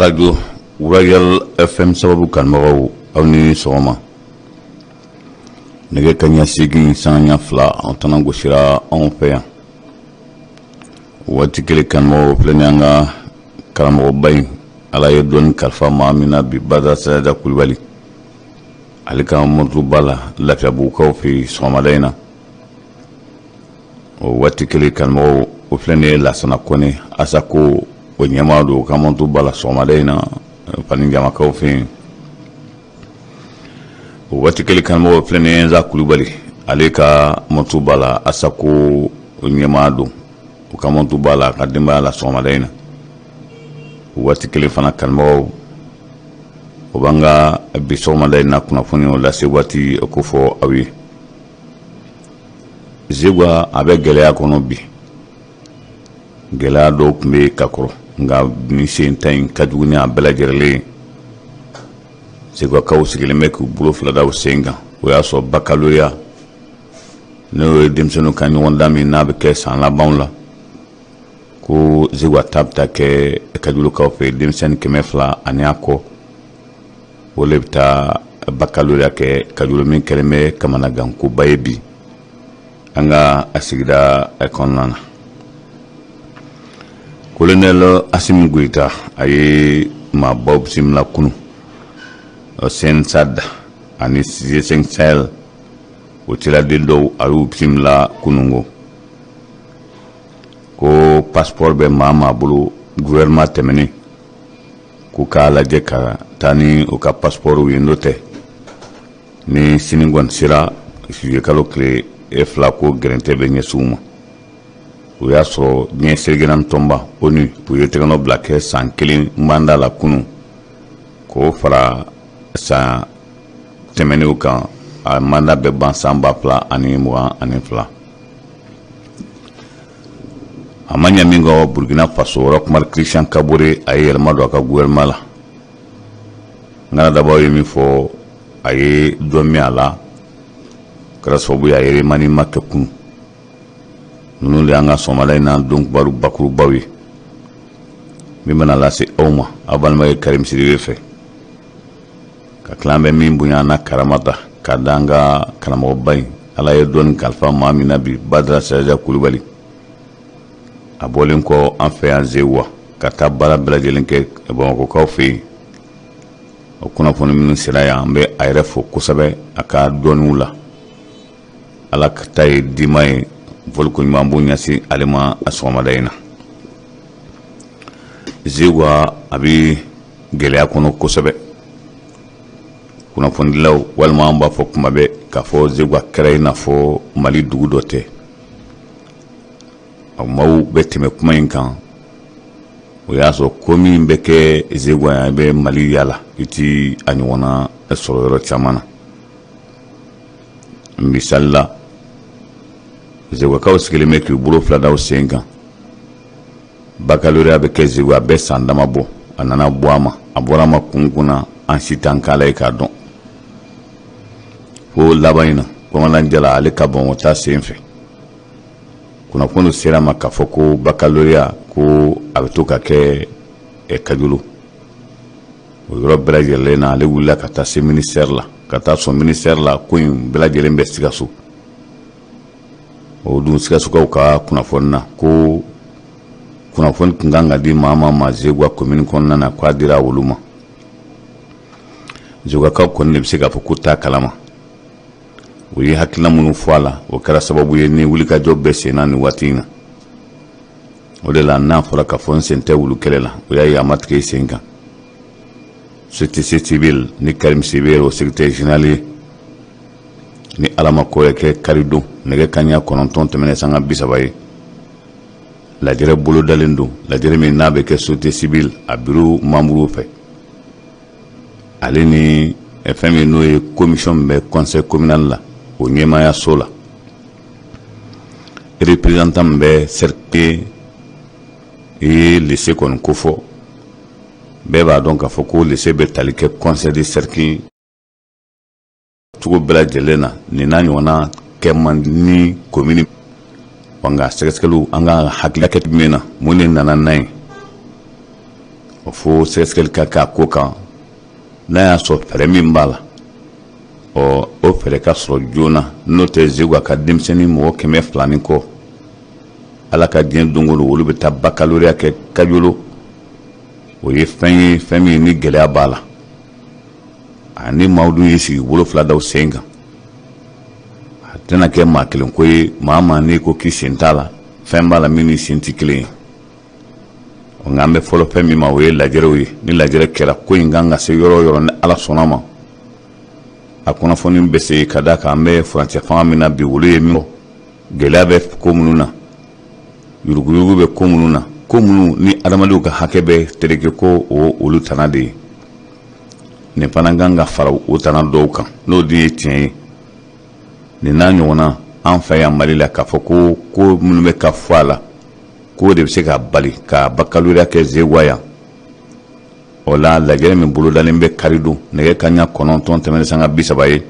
Arajo Royal FM sababu kanubagaw, aw ni sɔgɔma. Nɛgɛ kaɲa 8 sanga 2, an tana gosira anw fɛ yan. Waati kelen, kanubagaw, filɛ ni an ka karamɔgɔba in, Ala ye dɔnni kalifa maa min na bi, Badara Saja Kulubali, ale ka motuba la Lafiyabugukaw fɛ yen sɔgɔmada in na. O waati kelen, kanubagaw, o filɛ nin ye Lasana Kɔnɛ, Asako o ɲɛmaa don, o ka motuba la sɔgɔmada in na Fani Jamakaw fɛ yen. O waati kelen, kanubagaw, filɛ nin ye Nza Kulubali, ale ka motuba la, Asako o ɲɛmaa don, o ka motuba la a ka denbaya la sɔgɔmada in na. O waati kelen fana, kanubagaw, o b'an ka bi sɔgɔmada in na kunnafoni o lase waati o ko fɔ aw ye. Zeguwa, a bɛ gɛlɛya kɔnɔ bi. Gɛlɛya dɔw tun bɛ ka kɔrɔ, nka ni sen ta in ka jugu ni a bɛɛ lajɛlen ye. Zeguwakaw sigilen bɛ k'u bolo fila da u sen kan. O y'a sɔrɔ baccalauréat, n'o ye denmisɛnninw ka ɲɔgɔndan min n'a bɛ kɛ san labanw la, ko Zeguwa ta bɛ taa kɛ Kajolokaw fɛ. Denmisɛnnin 200 ani a kɔ, o de bɛ taa baccalauréat kɛ Kajolo, min kɛlen bɛ kamanagankoba ye bi an ka sigida kɔnɔna na. Colonel Asimi Goyita, a ye maabaw bisimila kunun. CNSAD ani G5 Sahel, o cɛladen dɔw, a y'u bisimila kunungo ko passeport bɛ maa maa bolo gouvernement tɛmɛnen, k'u k'a lajɛ ka taa ni u ka passeport ye. N'o tɛ, ni sini kɔni sera juillet kalo tile 2, ko gɛrɛntɛ bɛ ɲɛsin u ma. O y'a sɔrɔ diɲɛ seleke tɔnba ONU, u ye tɛgɛnɔ bila kɛ san kelen mandat la kunun, k'o fara san tɛmɛnenw kan. A mandat bɛ ban san 2022. A ma ɲɛ min kɔ, Burkina Faso, Roch Marc Christian Kabore, a ye yɛlɛma don a ka gouvernement la. Ŋanadabaw ye min fɔ, a ye dɔ min a la, kɛra sababu ye a ye remaniement kɛ kunun. Ninnu de y'an ka sɔgɔmada in na don kibaru bakurubaw ye min bɛna lase aw ma aw balimakɛ Karim Sidibe fɛ. Ka tila, an bɛ min bonya n'a karama ta ka da an ka karamɔgɔba in, Ala ye dɔnni kalifa maa min na bi, Badara Saja Kulubali, a bɔlen kɔ an fɛ yan Zeguwa ka taa baara bɛɛ lajɛlen kɛ Bamakɔkaw fɛ yen, o kunnafoni minnu sera yan, an bɛ a yɛrɛ fo kosɛbɛ a ka dɔnniw la. Ala ka ta ye dima ye. Foliko ɲuman b'o ɲɛsin ale ma a sɔgɔmada in na. Zeguwa, a bɛ gɛlɛya kɔnɔ kosɛbɛ. Kunnafonidilaw, walima an b'a fɔ kuma bɛɛ k'a fɔ Zeguwa kɛra i n'a fɔ Mali dugu dɔ tɛ. Maaw bɛ tɛmɛ kuma in kan. O y'a sɔrɔ ko min bɛ kɛ Zeguwa yan, i bɛ Mali yala, i ti a ɲɔgɔnna sɔrɔ yɔrɔ caman na. Misali la, Zeguwakaw sigilen bɛ k'u bolo fila da u sen kan. Baccalauréat bɛ kɛ Zeguwa, a bɛ san dama bɔ, a nana bɔ a ma. A bɔra a ma kun kun na, an si t'an k'a la ye k'a dɔn. Fo laban in na, commandant Jala, ale ka Bamakɔ taa sen fɛ, kunnafoni sera ma k'a fɔ ko baccalauréat, ko a bɛ to ka kɛ Kajolo. O yɔrɔ bɛɛ lajɛlen na, ale wulila ka taa se ministère la, ka taa sɔn ministère la, ko in bɛɛ lajɛlen bɛ Sikaso. O dun, Sikasokaw ka kunnafoni na, ko kunnafoni tun kan ka di maa maa ma Zeguwa commune kɔnɔna na, k'a dira olu ma. Zeguwakaw kɔni de bɛ se k'a fɔ k'u t'a kalama. U ye hakilina minnu fɔ a la, o kɛra sababu ye ni wulikajɔ bɛɛ senna nin waati in na. O de la, n'a fɔra k'a fɔ n sen tɛ wulu kɛlɛ la, o y'a ye a ma tigɛ i sen kan. Société civile ni Karim Sidibe, o secrétaire général ye, ni Ala ma ko kɛ, karidon nɛgɛ kaɲa 9 tɛmɛnen sanga 30 ye, lajɛrɛ bolodalen don. Lajɛrɛ min n'a bɛ kɛ société civile a bureau membre fɛ, ale ni fɛn min n'o ye commission min bɛ conseil communal la, o ɲɛmaaya so la, représentant min bɛ cercle i ye lycée kɔni ko fɔ. Bɛɛ b'a dɔn k'a fɔ ko lycée bɛ tali kɛ conseil de cercle cogo bɛɛ lajɛlen na. Nin n'a ɲɔgɔnna kɛ man di ni commune. Nka sɛgɛsɛgɛliw, an ka hakili kɛ min na, mun de nana n'a ye? O fo sɛgɛsɛgɛli ka kɛ a ko kan, n'a y'a sɔrɔ fɛɛrɛ min b'a la, ɔ o fɛɛrɛ ka sɔrɔ joona. N'o tɛ, Zeguwa ka denmisɛnnin mɔgɔ 200 ni kɔ, Ala ka diɲɛ don o don, olu bɛ taa bakaloriya kɛ Kajolo. O ye fɛn ye, fɛn min ni gɛlɛya b'a la. Ani maaw dun y'i sigi bolo fila da sen kan, a tɛna kɛ maa kelen ko ye. Maa maa n'i ko k'i sen t'a la, fɛn b'a la min ni sen tɛ kelen ye. Nka an bɛ fɔlɔ fɛn min ma, o ye lajɛrɛw ye. Ni lajɛrɛ kɛra, ko in kan ka se yɔrɔ o yɔrɔ, ni Ala sɔnna ma, a kunnafoni bɛ se ka da kan. An bɛ furancɛ fanga min na bi, olu ye min gɛlɛya bɛ ko minnu na, yuruguyurugu bɛ ko minnu na, ko minnu ni adamadenw ka hakɛ bɛ tereke, ko o olu tana de ye. Nin fana kan ka fara o tana dɔw kan, n'o dun ye tiɲɛ ye. Nin n'a ɲɔgɔnna an fɛ yan Mali la, k'a fɔ ko ko minnu bɛ ka fɔ a la, k'o de bɛ se ka bali ka bakaloriya kɛ Zeguwa yan. O la, lajɛrɛ min bolodalen bɛ karidon nɛgɛ kanɲɛ 9 tɛmɛnen sanga 30 ye,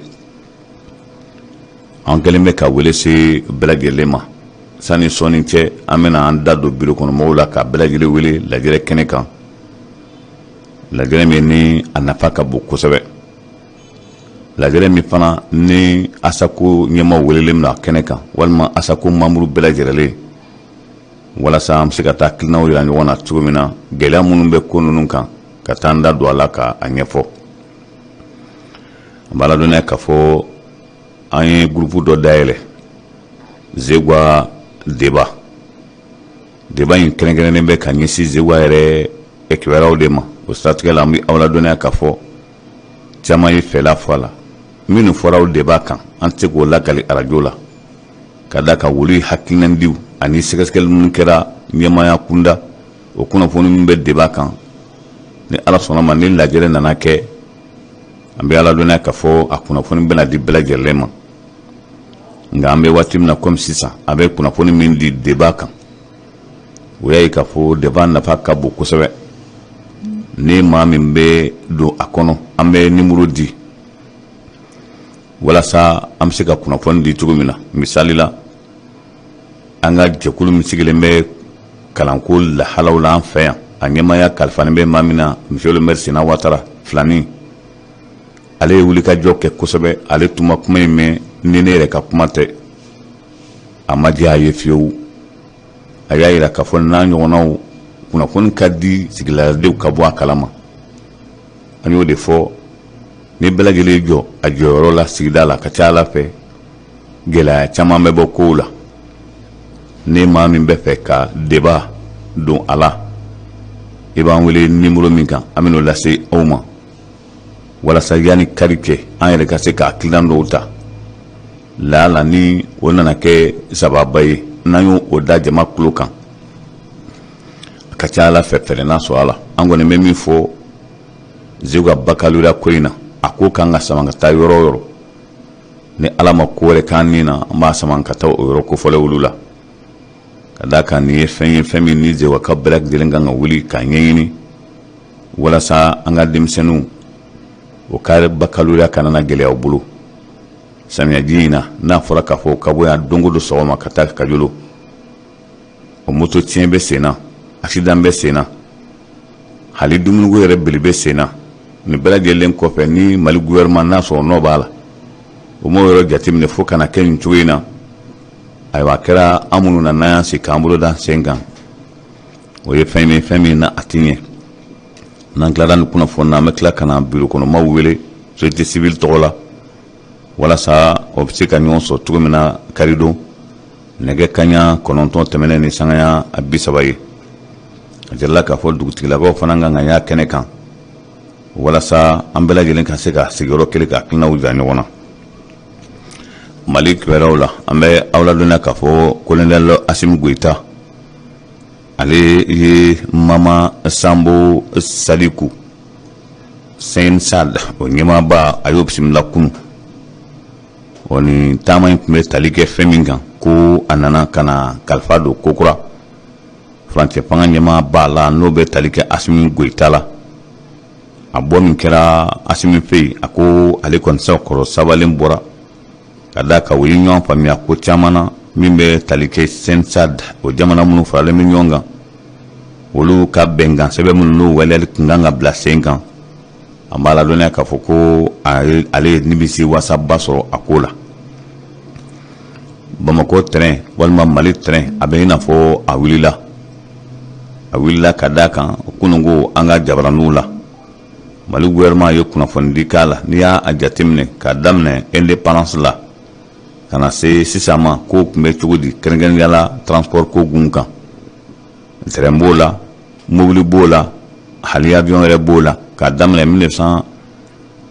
an kɛlen bɛ ka wele se bɛɛ lajɛlen ma. Sani sɔɔni cɛ, an bɛna an da don biro kɔnɔmɔgɔw la ka bɛɛ lajɛlen wele lajɛrɛ kɛnɛ kan, lajɛrɛ min ni a nafa ka bon kosɛbɛ, lajɛrɛ min fana ni ASACO ɲɛmaaw welelen bɛna kɛnɛ kan, walima ASACO mamuru bɛɛ lajɛlen, walasa an bɛ se ka taa hakilinaw yira ɲɔgɔn na cogo min na, gɛlɛya minnu bɛ ko ninnu kan, ka taa an da don a la ka a ɲɛfɔ. An b'a ladɔnniya k'a fɔ an ye gurupu dɔ dayɛlɛ, Zeguwa débat. Débat in kɛrɛnkɛrɛnnen bɛ ka ɲɛsin Zeguwa yɛrɛ kibaruyaw de ma. O siratigɛ la, an bɛ aw ladɔnniya k'a fɔ caman ye fɛla fɔ a la. Minnu fɔra o débat kan, an tɛ se k'o lakali arajo la, ka da kan olu ye hakilinadiw ani sɛgɛsɛgɛli minnu kɛra ɲɛmaaya kunda, o kunnafoni minnu bɛ débat kan. Ni Ala sɔnna ma, ni lajɛrɛ nana kɛ, an bɛ ala dɔnniya k'a fɔ a kunnafoni bɛna di bɛɛ lajɛlen ma. Nka an bɛ waati min na komi sisan, a bɛ kunnafoni min di débat kan, o y'a ye k'a fɔ débat nafa ka bon kosɛbɛ. Ni maa min bɛ don a kɔnɔ, an bɛ nimoro di walasa an bɛ se ka kunnafoni di cogo min na. Misali la, an ka jɛkulu min sigilen bɛ kalanko lahalaw la an fɛ yan, a ɲɛmaaya kalifanen bɛ maa min na, monsieur le maire Sena Watara Filani, ale ye wulikajɔ kɛ kosɛbɛ. Ale tun ma kuma in mɛn ni ne yɛrɛ ka kuma tɛ, a ma diya a ye fiyewu. A y'a yira k'a fɔ n'a ɲɔgɔnnaw kunnafoni ka di sigiladenw ka bɔ a kalama. An y'o de fɔ, ni bɛɛ lajɛlen jɔ a jɔyɔrɔ la sigida la, ka ca Ala fɛ, gɛlɛya caman bɛ bɔ kow la. Ni maa min bɛ fɛ ka débat don a la, i b'an wele nimoro min kan, an bɛn'o lase aw ma, walasa yanni kari kɛ, an yɛrɛ ka se ka hakilina dɔw ta laala ni o nana kɛ sababa ye. N'an y'o o da jama tulo kan, a ka ca Ala fɛ, fɛɛrɛ na sɔrɔ a la. An kɔni bɛ min fɔ Zeguwa bakaloriya ko in na, a ko kan ka sama ka taa yɔrɔ o yɔrɔ, ni Ala ma ko wɛrɛ k'an ni na, an b'a sama ka taa o yɔrɔ kofɔlen olu la, ka d'a kan nin ye fɛn ye, fɛn min ni Zeguwakaw bɛɛ lajɛlen kan ka wuli k'a ɲɛɲini, walasa an ka denmisɛnninw o ka bakaloriya kana na gɛlɛya u bolo samiyaji in na. N'a fɔra k'a fɔ ka bɔ yan don o don sɔgɔma ka taa Kajolo, o moto tiɲɛ bɛ sen na, accident bɛ sen na, hali dumuniko yɛrɛ bili bɛ sen na. Nin bɛɛ lajɛlen kɔfɛ, ni Mali gouvernement n'a sɔrɔ nɔ b'a la, o m'o yɔrɔ jateminɛ fo ka na kɛ nin cogo in na. Ayiwa, a kɛra an minnu na, n'an y'an sigi k'an bolo da sen kan, o ye fɛn ye, fɛn min na a ti ɲɛ. N'an tilara nin kunnafoni na, an bɛ tila ka na biro kɔnɔmaw wele société civile tɔgɔ la, walasa o bɛ se ka ɲɔgɔn sɔrɔ cogo min na karidon nɛgɛ kanɲɛ 9 tɛmɛnen ni sanga 30 ye. A jirala k'a fɔ dugutigilakaw fana kan ka y'a kɛnɛ kan, walasa an bɛɛ lajɛlen ka se ka sigiyɔrɔ kelen ka hakilinaw jira ɲɔgɔn na. Mali kibaruyaw la, an bɛ aw ladɔnniya k'a fɔ colonel Asimi Goyita, ale ye Mama Sambo Saliku CNSSAD o ɲɛmaaba, a y'o bisimila kunun. O ni taama in tun bɛ tali kɛ fɛn min kan, ko a nana ka na kalifa don kokura furancɛ fanga ɲɛmaaba la, n'o bɛ tali kɛ Asimi Goyita la. A bɔ min kɛra Asimi fɛ yen, a ko ale kɔni sa kɔrɔ sabalen bɔra, ka d'a kan u ye ɲɔgɔn faamuya ko caman na min bɛ tali kɛ CNSSAD, o jamana minnu faralen bɛ ɲɔgɔn kan. Olu ka bɛnkan sɛbɛn minnu n'o waleyali tun kan ka bila sen kan, an b'a ladɔnniya k'a fɔ ko ale ye nimisi wasaba sɔrɔ a ko la. Bamakɔ tɛrɛn walima Mali tɛrɛn, a bɛ i n'a fɔ a wulila, a wulila ka d'a kan kununko an ka jabaraninw la, Mali gouvernement ye kunnafonidi k'a la. N'i y'a jateminɛ k'a daminɛ indépendance la ka na se sisan ma, ko tun bɛ cogo di kɛrɛnkɛrɛnnenya la transport ko gun kan? Tɛrɛn b'o la, mobili b'o la, hali avion yɛrɛ b'o la. K'a daminɛ 1900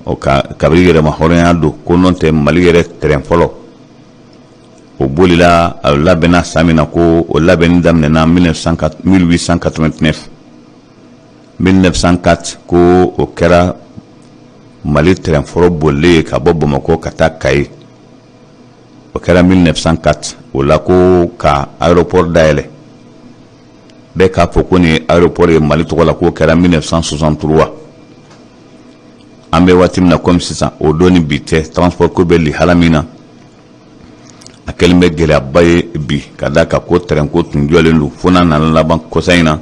o ka kabiri yɛrɛma hɔrɔnya don ko n'o tɛ, Mali yɛrɛ tɛrɛn fɔlɔ o bolila, a labɛnna san min na, ko o labɛnni daminɛna 1889. 1904 ko o kɛra Mali tɛrɛn fɔlɔ bolilen ye ka bɔ Bamakɔ ka taa Kayi, o kɛra 1904. O la ko ka aéroport dayɛlɛ, bɛɛ k'a fɔ ko nin ye aéroport ye Mali tɔgɔ la, k'o kɛra 1963. An bɛ waati min na komi sisan, o don ni bi tɛ, transport ko bɛ lihala min na, a kɛlen bɛ gɛlɛyaba ye bi, ka d'a kan ko tɛrɛn ko tun jɔlen don fo n'a nana laban kɔsa in na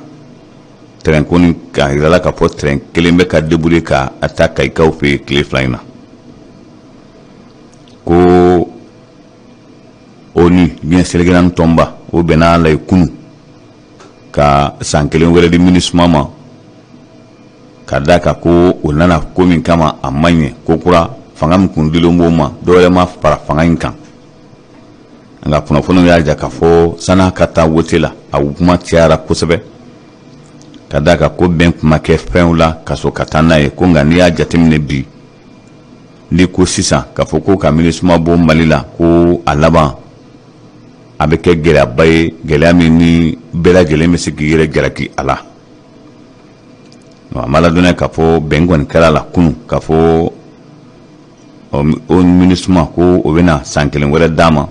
tɛrɛn ko ni k'a yirala k'a fɔ tɛrɛn kelen bɛ ka débrouiller ka a taa Kayikaw fɛ yen tile 2 in na. Ko ONU, diɲɛ seleke naani tɔnba, o bɛnna la ye kunu ka san kelen wɛrɛ di MINUSMA ma, ka d'a kan ko o nana ko min kama a ma ɲɛ. Ko kura fanga min kun dilen b'o ma, dɔwɛrɛ ma fara fanga in kan. Nka kunnafoniw y'a jira k'a fɔ san'a ka taa wote la, a kuma cayara kosɛbɛ, ka d'a kan ko bɛn kuma kɛ fɛnw la ka sɔrɔ ka taa n'a ye. Ko nka n'i y'a jateminɛ bi, n'i ko sisan k'a fɔ ko ka MINUSMA bɔ Mali la, ko a laban a bɛ kɛ gɛlɛyaba ye, gɛlɛya min ni bɛɛ lajɛlen bɛ se k'i yɛrɛ jalaki a la. A ma ladɔnniya k'a fɔ bɛn kɔni kɛra a la kunun k'a fɔ o MINUSMA ko o bɛna san kelen wɛrɛ d'a ma,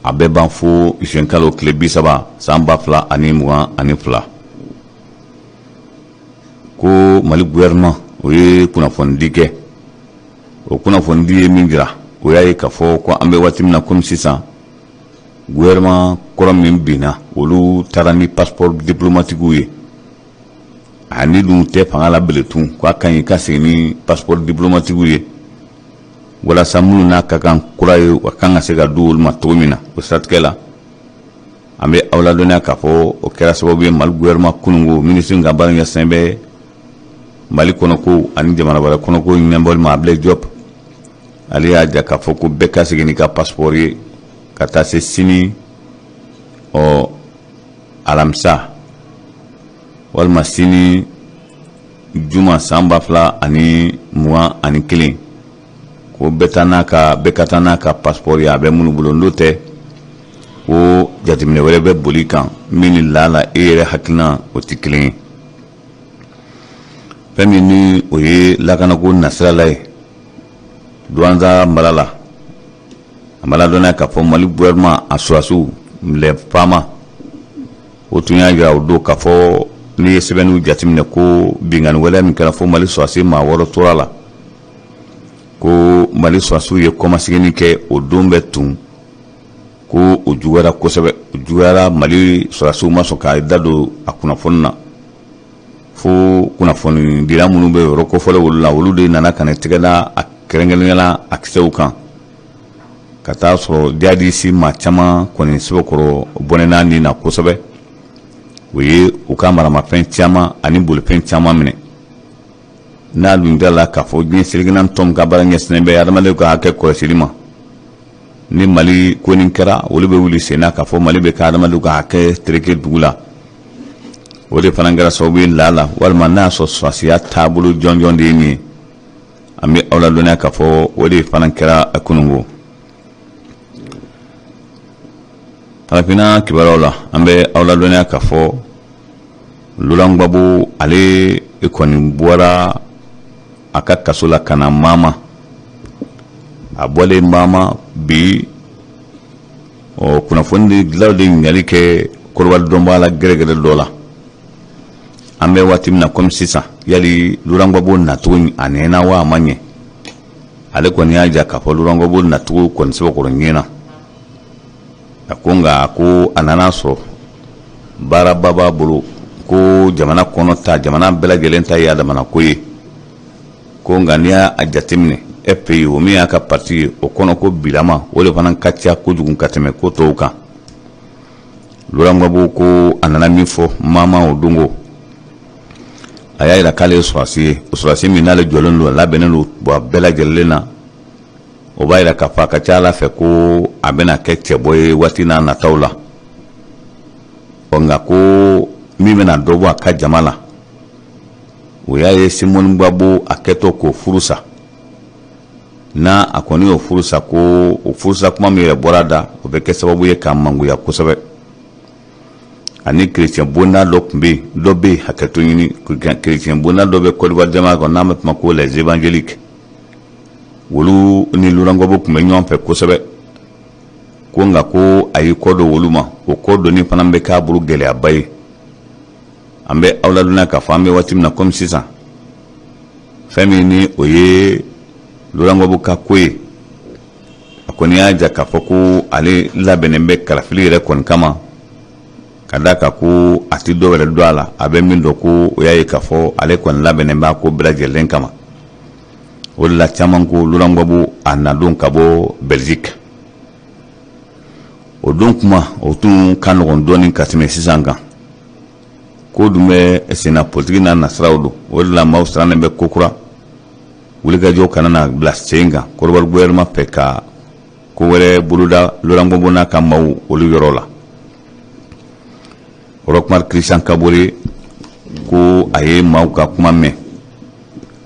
a bɛ ban fo juin kalo tile 30 san 2022. Ko Mali gouvernement o ye kunnafonidi kɛ. O kunnafonidi ye min jira, o y'a ye k'a fɔ ko an bɛ waati min na komi sisan, gouvernement kɔrɔ min binna, olu taara ni passeport diplomatique ye. A ni dun tɛ fanga la bele tun, k'a ka ɲi ka segin ni passeport diplomatique ye walasa minnu n'a ka kan kura ye, a kan ka se ka di olu ma cogo min na. O siratigɛ la, an bɛ aw ladɔnniya k'a fɔ o kɛra sababu ye Mali gouvernement kununko minisiri ka baara ɲɛsinnen bɛ Mali kɔnɔko ani jamana wɛrɛ kɔnɔko ɲɛnabɔli ma, Ablaye Diop, ale y'a jira k'a fɔ ko bɛɛ ka segin n'i ka passeport ye ka taa se sini ɔ alamisa walima sini juma san 2021, ko bɛɛ ka taa n'a ka passeport ye a bɛ minnu bolo. N'o tɛ, ko jateminɛ wɛrɛ bɛ boli kan min ni laala e yɛrɛ hakilina o tɛ kelen ye. Fɛn min ni o ye lakanako nasirala ye Douentza mara la, a ma ladɔnniya k'a fɔ Mali gouvernement a sɔrɔdasiw, les FAMa, o tun y'a jira o don k'a fɔ n'i ye sɛbɛnniw jateminɛ, ko binkanni wɛrɛ min kɛra fo Mali sɔrɔdasi maa 6 tora la, ko Mali sɔrɔdasiw ye kɔmaseginni kɛ o don bɛɛ tun, ko o juguyara kosɛbɛ, o juguyara. Mali sɔrɔdasiw ma sɔn k'a da don a kunnafoni na fo kunnafonidila minnu bɛ yɔrɔ kofɔlen olu la, olu de nana ka na tɛgɛ da a kɛrɛnkɛrɛnnenya la a kisɛw kan, ka taa sɔrɔ jihadisi maa caman kɔni sɛbɛkɔrɔ bɔnɛna ni na kosɛbɛ. O ye u ka maramafɛn caman ani bolifɛn caman minɛ. N'a dun la k'a fɔ diɲɛ seleke naani tɔn ka baara ɲɛsinnen bɛ adamadenw ka hakɛ kɔlɔsili ma, ni Mali ko nin kɛra, olu bɛ wuli sen na k'a fɔ Mali bɛ ka adamadenw ka hakɛ tereke dugu la. O de fana kɛra sababu ye laala walima n'a y'a sɔrɔ sɔrɔdasiya taabolo jɔnjɔn de ye nin ye, an bɛ aw ladɔnniya k'a fɔ o de fana kɛra kununko. Farafinna kibaruyaw la, an bɛ aw ladɔnniya k'a fɔ Laurent Gbagbo, ale kɔni bɔra a ka kaso la ka na Mama. A bɔlen Mama bi, ɔ kunnafonidilaw de ɲininkali kɛ Kɔdiwari dɔnbaa la gɛrɛgɛrɛ dɔ la, an bɛ waati min na komi sisan, yali Laurent Gbagbo nacogo a ɲɛna wa a ma ɲɛ? Ale kɔni y'a jira k'a fɔ Laurent Gbagbo nacogo kɔni sɛbɛkɔrɔ ɲɛna. A ko nka ko a nana sɔrɔ Baaraba b'a bolo ko jamana kɔnɔ ta, jamana bɛɛ lajɛlen ta ye a damana ko ye. Ko nka n'i y'a jateminɛ, FPI, o min y'a ka parti ye, o kɔnɔ ko bilama o de fana ka ca kojugu ka tɛmɛ ko tɔw kan. Laurent Gbagbo ko a nana min fɔ Mama o dongo, a y'a jira k'ale ye sɔrɔdasi ye, o sɔrɔdasi min n'ale jɔlen don, a labɛnnen don bɔ bɛɛ lajɛlen na. O b'a jira k'a fɔ a ka ca ala fɛ ko a bɛna kɛ cɛbɔ ye waati n'a nataw la. Ɔ nka ko min bɛna dɔ bɔ a ka jama la, o y'a ye Simone Gbagbo a kɛtɔ k'o furu sa. N'a a kɔni y'o furu sa, ko o furusa kuma min yɛrɛ bɔra da, o bɛ kɛ sababu ye k'a mangoya kosɛbɛ. Ani kerecɛn bonda dɔ tun bɛ yen, dɔ bɛ yen, hakɛto ɲini, kerecɛn bonda dɔ bɛ Côte d'Ivoire jamana kɔnɔ n'an bɛ kuma ko les évangéliques, olu ni Laurent Gbagbo tun bɛ ɲɔgɔn fɛ kosɛbɛ. Ko nka ko a y'i kɔ don olu ma, o kɔ donni fana bɛ k'a bolo gɛlɛyaba ye. An bɛ aw ladɔnniya k'a fɔ an bɛ waati min na komi sisan, fɛn min ni o ye Laurent Gbagbo ka ko ye, a kɔni y'a jira k'a fɔ ko ale labɛnnen bɛ kalafili yɛrɛ kɔni kama, ka d'a kan ko a tɛ dɔ wɛrɛ dɔn a la. A bɛ min dɔn ko o y'a ye k'a fɔ ale kɔni labɛnnen b'a ko bɛɛ lajɛlen kama. O de la caman ko Laurent Gbagbo a nadon ka bɔ Belgique, o don kuma o tun ka nɔgɔn dɔɔnin ka tɛmɛ sisan kan. Ko dun bɛ senna, politiki n'a nasiraw don. O de la maaw sirannen bɛ kokura wulikajɔ kana na bila sen kan Côte d'Ivoire gouvernement fɛ ka ko wɛrɛ boloda Laurent Gbagbo n'a ka maaw olu yɔrɔ la. Roch Marc Christian Kaboré ko a ye maaw ka kuma mɛn,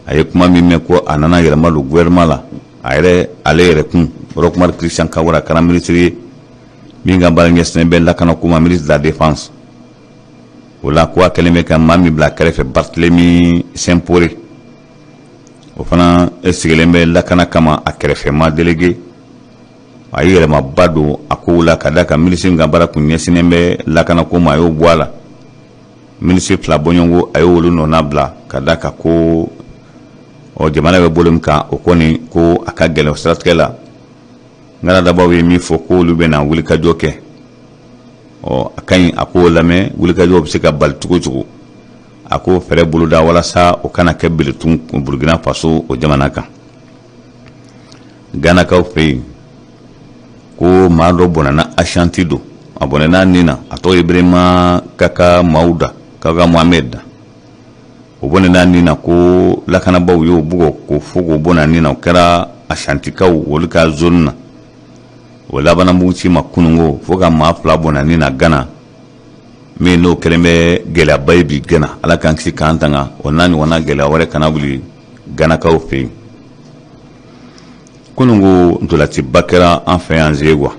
a ye kuma min mɛn ko a nana yɛlɛma don gouvernement la. A yɛrɛ, ale yɛrɛ kun, Roch Marc Christian Kaboré, a kɛra minisiri ye min ka baara ɲɛsinnen bɛ lakanako ma, ministre de la Défense. O la ko a kɛlen bɛ ka maa min bila kɛrɛfɛ, Barthélemy Simporé, o fana sigilen bɛ lakana kama a kɛrɛfɛ ma délégué. A ye yɛlɛmaba don a kow la, ka da kan minisiri min ka baara kun ɲɛsinnen bɛ lakanako ma, a y'o bɔ a la. Minisiri fila bɔɲɔgɔnko, a ye olu nɔna bila, ka da kan ko ɔ jamana bɛ bolo min kan, o kɔni ko a ka gɛlɛn. O siratigɛ la, ŋaradabaw ye min fɔ ko olu bɛna wulikajɔ kɛ, ɔ a ka ɲi a k'o lamɛn. Wulikajɔ bɛ se ka bali cogo cogo, a k'o fɛɛrɛ boloda walasa o kana kɛ beletun Burukina Faso o jamana kan. Ganakaw fɛ yen, ko maa dɔ bɔnɛna Ashanti don, a bɔnɛna nin na, a tɔgɔ ye Ibrahima Kaka Mawuda Kaka Mohamed. O bɔnɛna nin na ko lakanabaaw y'o bugɔ ko fo k'o bɔnɛ nin na. O kɛra Ashantikaw olu ka zone na. O labanna muguci ma kununko fo ka maa 2 bɔnɛ nin na Gana, min n'o kɛlen bɛ gɛlɛyaba ye bi Gana. Ala k'an kisi k'an tanga o n'a ɲɔgɔnna gɛlɛya wɛrɛ kana wuli Ganakaw fɛ yen. Kununko ntolaciba kɛra an fɛ yan Zegwa.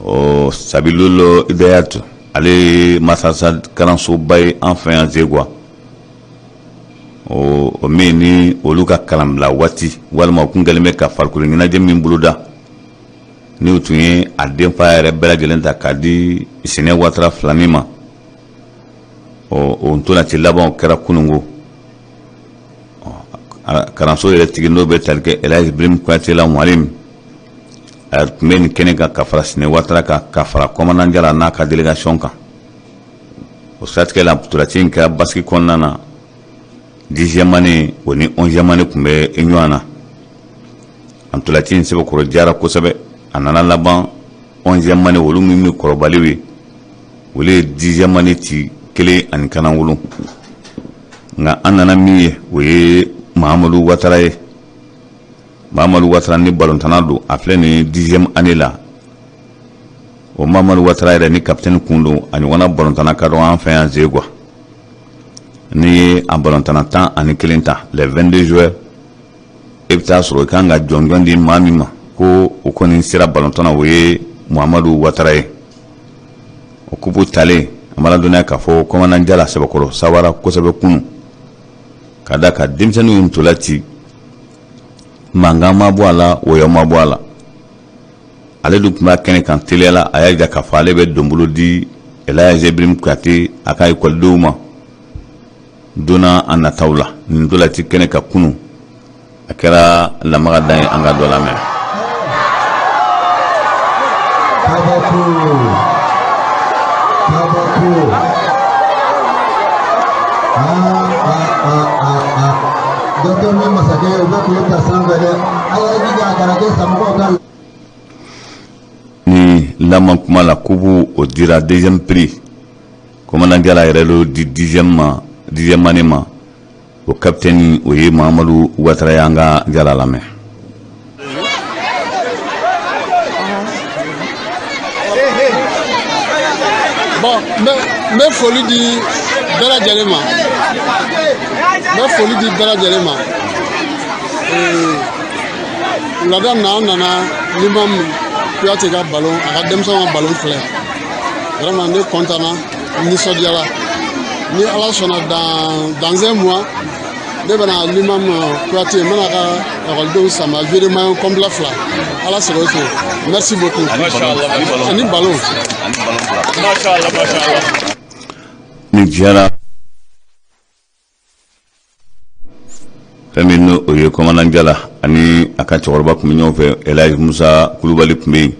Ɔ Sabilul Hidayat, ale ye masasa kalansoba ye an fɛ yan Zegwa, o min ni olu ka kalanbila waati walima u kun kɛlen bɛ ka farikolo ɲɛnajɛ min boloda, n'u tun ye a denfa yɛrɛ bɛɛ lajɛlen ta k'a di Sɛnɛ Watara filanin ma. Ɔ o ntolaci labanw kɛra kununko. Kalanso yɛrɛ tigi, n'o bɛ tali kɛ Elhaji Ibrahim Kuyate la, Mualim, a tun bɛ nin kɛnɛ kan ka fara Sɛnɛ Watara kan, ka fara commandant Jara n'a ka délégation kan. O siratigɛ la, ntolaci in kɛra basigi kɔnɔna na. 10e année o ni 11e année tun bɛ ɲɔgɔn na. A ntolaci in sɛbɛkɔrɔ diyara kosɛbɛ. A nana laban 11e année, olu min bɛ kɔrɔbaliw ye, olu ye 10e année ci 1 ani kanawolo. Nka an nana min ye, o ye Mahamadu Watara ye. Mahamadu Watara ni balontanna don, a filɛ nin 10e année la. O Mahamadu Watara yɛrɛ ni capitaine kun don. A ɲɔgɔnna balontanna ka dɔgɔ an fɛ yan Zegwa. N'i ye a balontanna 11 ta, les 22 joueurs, e bɛ taa sɔrɔ i kan ka jɔnjɔn di maa min ma ko o kɔni sera balontan na, o ye Muhamadu Watara ye. O kupu talen, an b'a ladɔnniya k'a fɔ commandant Jara sɛbɛkɔrɔ sawara kosɛbɛ kunun, ka da ka denmisɛnninw ye ntola ci, mankan ma bɔ a la, wɔyɔ ma bɔ a la. Ale dun tun b'a kɛnɛ kan teliya la. A y'a jira k'a fɔ ale bɛ donbolo di Elhaji Ibrahim Kuyate a ka ekɔlidenw ma donna a nataw la. Nin ntola ci kɛnɛ ka kunun, a kɛra lamaga dan ye. An ka dɔ lamɛn. Kabako. Aa aa aa aa aa, docteur ni masakɛ, u bɛ k'o ta sanfɛ dɛ. A y'a jija a kana kɛ samɔgɔw ka. Ni laban kuma la, coupe o dira deuxième prix, commandant Jara yɛrɛ l'o di dixième ma, dixième année ma. O capitaine, o ye Mahamadu Watara ye. An ka Jara lamɛn. Bon, n bɛ foli di bɛɛ lajɛlen ma, n bɛ foli di bɛɛ lajɛlen ma. Wulada na, an nana Limam Kuyate ka balon, a ka denmisɛnw ka balon filɛ. Vraiment, ne content na, n nisɔndiyara. Ni Ala sɔnna, dans un mois, ne bɛna Limam Kuyate, n bɛna ka ekɔlidenw sama jeu de maillot complet fila. Ala sago so. Merci beaucoup. Ani ballon. Ni diyara fɛn min n'o o ye commandant Jala ani a ka cɛkɔrɔba tun bɛ ɲɔgɔn fɛ, Elhaji Musa Kulubali tun bɛ yen.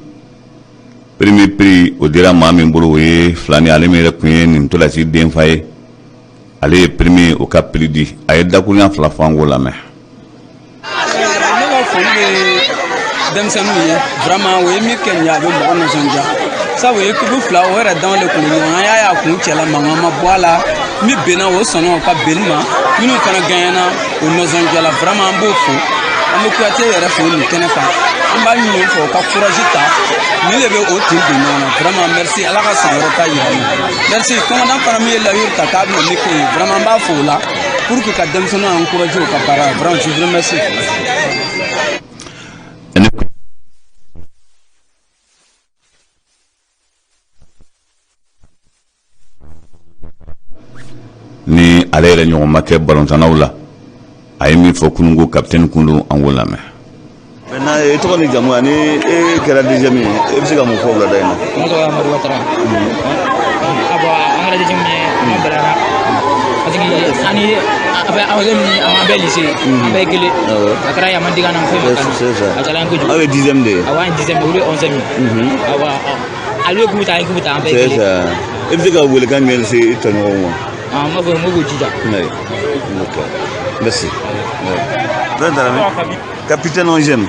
Premier prix, o dira maa min bolo, o ye Filani, ale min yɛrɛ tun ye nin ntolaci denfa ye. Ale ye premier, o ka prix di. A ye dakurunya fila fɔ, an k'o lamɛn. Ne ka foli bɛ denmisɛnninw ye. Vraiment, o ye min kɛ nin ye, a bɛ mɔgɔ nisɔndiya, sabu équipe fila o yɛrɛ dama de kun bɛ ɲɔgɔn. An y'a ye a kun cɛla, mankan ma bɔ a la. Min benna, o sɔnna o ka benni ma. Minnu fana gagnera, o nisɔndiyala. Vraiment, an b'o fo, an bɛ Kuyate yɛrɛ fo nin kɛnɛ kan. An b'a ɲini u fɛ, u ka courage ta, nin de bɛ o tin don ɲɔgɔn na. Vraiment, merci. Ala ka san wɛrɛ ta yira an na. Merci. Commandant fana min ye layiru ta k'a bɛna min kɛ yen, vraiment, an b'a fo o la pour que ka denmisɛnninw encourager u ka baara la. Vraiment, je vous remercie. Ni ale yɛrɛ ɲɔgɔn ma kɛ balontannaw la, a ye min fɔ kununko kapitɛni kun don, an k'o lamɛn. Maintenant, e tɔgɔ ni jamu, ani e kɛra deuxième ye, e bɛ se ka mun fɔ wulada in na? Ne tɔgɔ ye Amadu Watara. A bɔn, an kɛra deuxième ye, an bɛlɛnna parce que ani a bɛ an ni an bɛɛ lycée, an bɛɛ ye kelen. A kɛra yan, man digi an na, foyi ma k'an na. A diyara an ye kojugu. Aw ye dixième de ye? Awɔ, an ye dixième, olu ye 11e ye. Awɔ, ale ye coupe ta, an ye coupe ta, an bɛɛ ye kelen. E bɛ se ka welekan jumɛn lase i tɔɲɔgɔnw ma? Ah, n b'a fɔ n k'u jija. Oui. D'accord. Merci. Ouais. Capitaine 11e,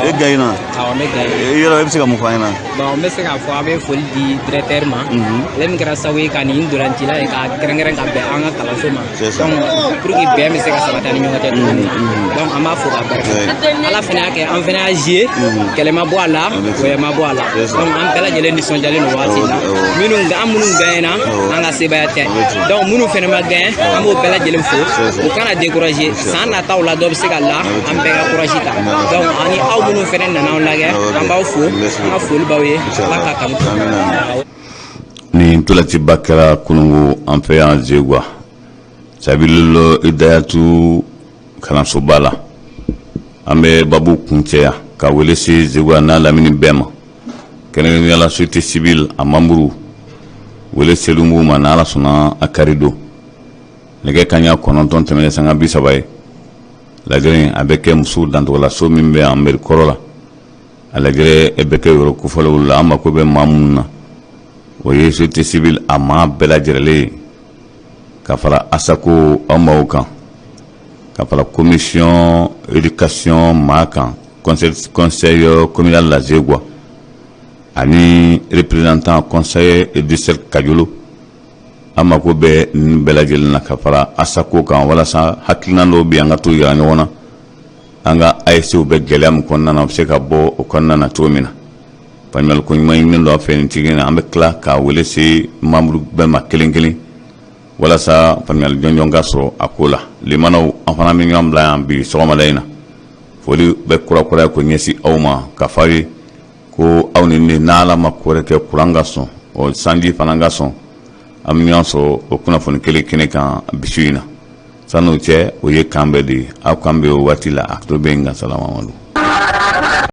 e gagnera. Awɔ, ne gagnera. Yɔrɔ, e bɛ se ka mun fɔ an ɲɛna? Bon, n bɛ se k'a fɔ an bɛ foli di directeur ma. Ale min kɛra sababu ye ka nin ntolancila in ka kɛrɛnkɛrɛn ka bɛn an ka kalanso ma. Donc pour que bɛn bɛ se ka sabati an ni ɲɔgɔn cɛ cogo min na. Donc an b'a fo k'a barika. Ala fana y'a kɛ an fana y'a jouer, kɛlɛ ma bɔ a la, wɔyɔ ma bɔ a la. Donc an bɛɛ lajɛlen nisɔndiyalen don waati in na. Minnu an minnu gagnera, an ka sebaaya tɛ. Donc minnu fana ma gagner, an b'o bɛɛ lajɛlen fo. U kana décourager. San nataw la, dɔ bɛ se ka la, an bɛɛ ka courage ta. Donc ani aw minnu fana nana an lajɛ, an b'aw fo, an ka foli b'aw ye. Ala ka kanu. Nin ntolaciba kɛra kunungo an fɛ yan Zegwa, Sabililo Idayatu kalansoba la. An bɛ babu kuncɛ yan ka wele se Zegwa n'a lamini bɛɛ ma, kɛrɛnkɛrɛnnenya la société civile a membre. Wele selen b'u ma, n'Ala sɔnna, a kari don nɛgɛ kanɲɛ 9 tɛmɛnen sanga 30 ye. Lajɛrɛ a bɛ kɛ musow dantɔgɔlaso min bɛ yan mairie kɔrɔ la. A lajɛrɛ bɛ kɛ yɔrɔ kofɔlenw la. An mako bɛ maa minnu na, o ye société civile a maa bɛɛ lajɛrɛlen ye, ka fara ASACO aw maaw kan, ka fara commission éducation maa kan, conseil communal la Zegwa, ani représentant conseil du cercle Kajolo. An mako bɛ ninnu bɛɛ lajɛlen na, ka fara ASACO kan, walasa hakilina dɔw bɛ an ka t'o yira ɲɔgɔn na. An ka ASCw bɛ gɛlɛya min kɔnɔna na, u bɛ se ka bɔ o kɔnɔna na cogo min na. Faamuyali ko ɲuman ɲininen don an fɛ nin tigi na. An bɛ tila ka wele se membre bɛɛ ma kelen kelen, walasa faamuyali jɔnjɔn ka sɔrɔ a ko la. Limanaw, an fana bɛ ɲɔgɔn bila yan bi sɔgɔmada in na. Foli bɛ kurakuraya ko ɲɛsin aw ma, ka fɔ aw ye ko aw ni ne, n'Ala ma ko wɛrɛ kɛ, kuran ka sɔn, ɔ sanji fana ka sɔn, an bɛ ɲɔgɔn sɔrɔ o kunnafoni kelen kɛnɛ kan bi su in na. San'o cɛ, o ye kan bɛɛ de ye. Aw kan bɛ o waati la. A to bɛ yen nka salamamadu.